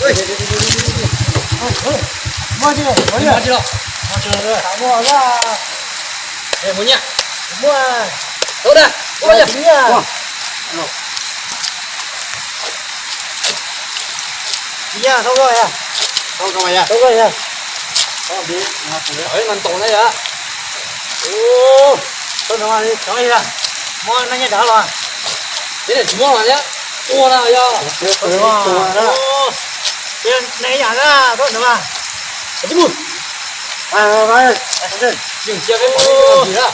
Muaj tsis, muaj tsis los? Muaj tsis. Muaj nyiaj. Muaj. Tau da. Muaj nyiaj. Nyiaj tau koj ya. Tau koj ya. Tau koj ya. Tau mas ntau na ya. Tau no mas tau ya. Muaj nyiaj dav los? Tsis muaj mas ya. Tua na ya. Tib yam na, tau no mas. Tib mus. Yeej cia peb mus ib ntsis na.